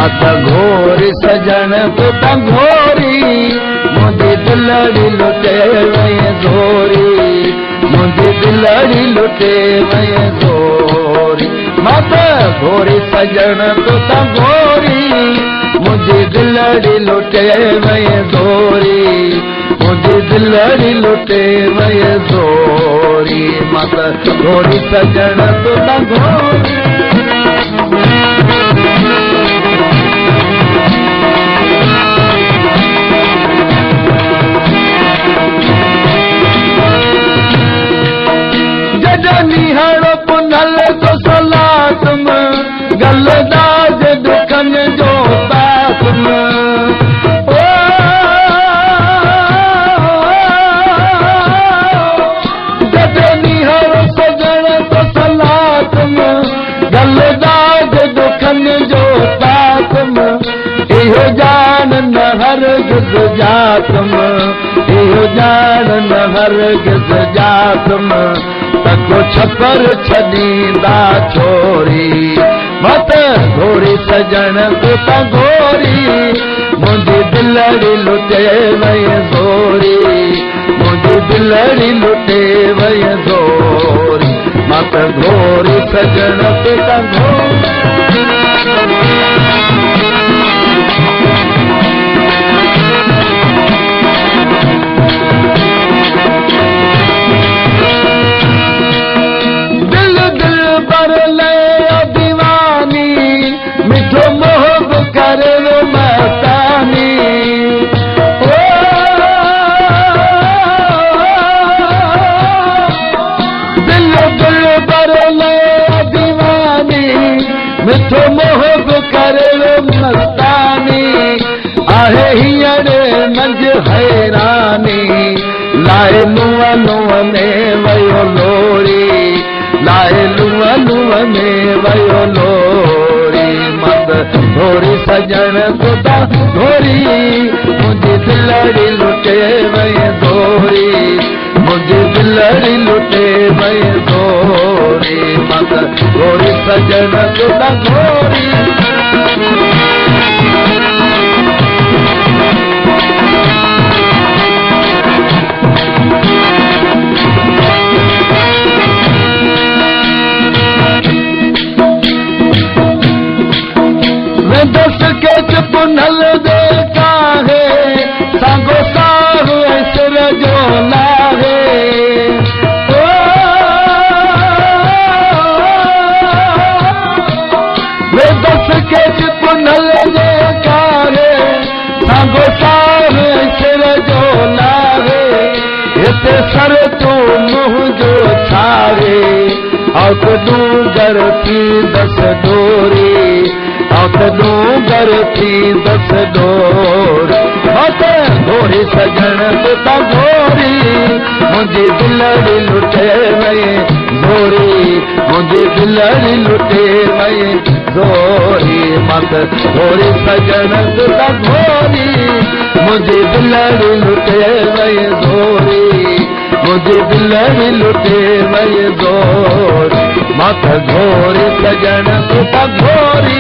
मत घोरी सजण तो घोरी मुंहिंजी दिलड़ी लुटे वई ज़ोरी मुंहिंजी दिलड़ी लुटे वई ज़ोरी मत घोरी सजण तो घोरी मुंहिंजी दिलड़ी लुटे वई ज़ोरी मुंहिंजी दिलड़ी लुटे वई ज़ोरी मत घोरी सजण तो घोरी। निहारो पुनल तो सलातम गल दाज दुखन जो पातम ओ जॾहिं निहारो सजण तो सलातम गल दाज दुखन जो पातम इहो जान न हरगिज़ जातम इहो जान न हरगिज़ जातम तको छपर छॾींदा छोरी मत घोरी सजण तो घोरी मुंहिंजी दिलड़ी लुटे वई ज़ोरी मुंहिंजी दिलड़ी लुटे वई ज़ोरी मत घोरी सजण तो घोरी। पर ले दीवानी मिठो मोहब करे मस्तानी ओ दिल दिल पर ले दीवानी मिठो मोहब करे मस्तानी आहे हींअर मंझ हैरानी लाए लुआ लुआ में वयो लोरी लाए लुआ लुआ में वयो लोरी मत घोरी सजण तो घोरी मुंहिंजी दिलड़ी लुटे वई ज़ोरी मुंहिंजी दिलड़ी लुटे वई ज़ोरी मत घोरी सजण तो घोरी। दस के पुनल दे काहे सांगो साहु सिर जो लाहे ओ वे दस के पुनल दे काहे सांगो साहु सिर जो लाहे हिते सर तूं मुंहिंजो छावे औत डूंगर थी दस डोरी औत डूंगर थी दस डोर मत घोरी सजण तो घोरी मुंहिंजी दिलड़ी लुटे वई ज़ोरी मुंहिंजी दिलड़ी लुटे वई ज़ोरी मत घोरी सजण तो घोरी मुंहिंजी दिलड़ी लुटे वई ज़ोरी मुंहिंजी दिलड़ी लुटे वई ज़ोरी मत घोरी सजण तो घोरी।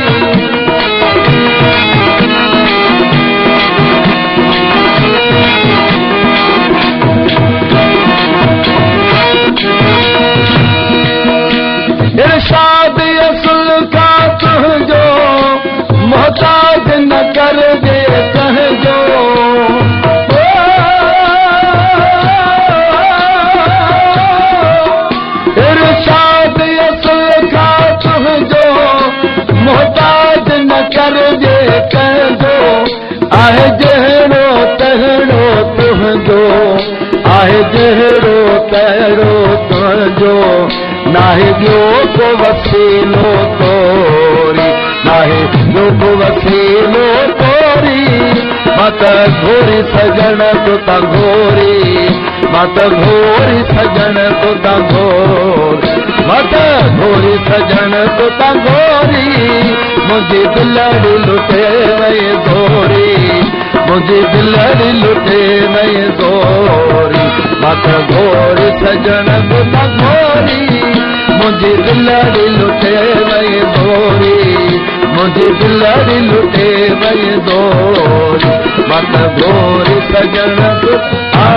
इरशाद असुल का तुंहिंजो मोहताज न कर दे कंहिंजो इरशाद असुल का तुंहिंजो मोहताज न कर दे कंहिंजो आहे जहिड़ो तहिड़ो तुंहिंजो आहे जहिड़ो तहिड़ो तुंहिंजो नाहे ॿियो को वसीलो तोरी नाहे ॿियो को वसीलो तोरी मत घोरी सजण तो घोरी मत घोरी सजण तो घोरी मत घोरी सजण तो घोरी मुंहिंजी दिलड़ी लुटे वई ज़ोरी मुंहिंजी दिलड़ी लुटे वई ज़ोरी मत घोरी सजण तो घोरी मुंहिंजी दिलड़ी लुटे वई ज़ोरी। منهنجي دلڙي لٽي وئي زوري، مان ته گهوري سڄڻ آ.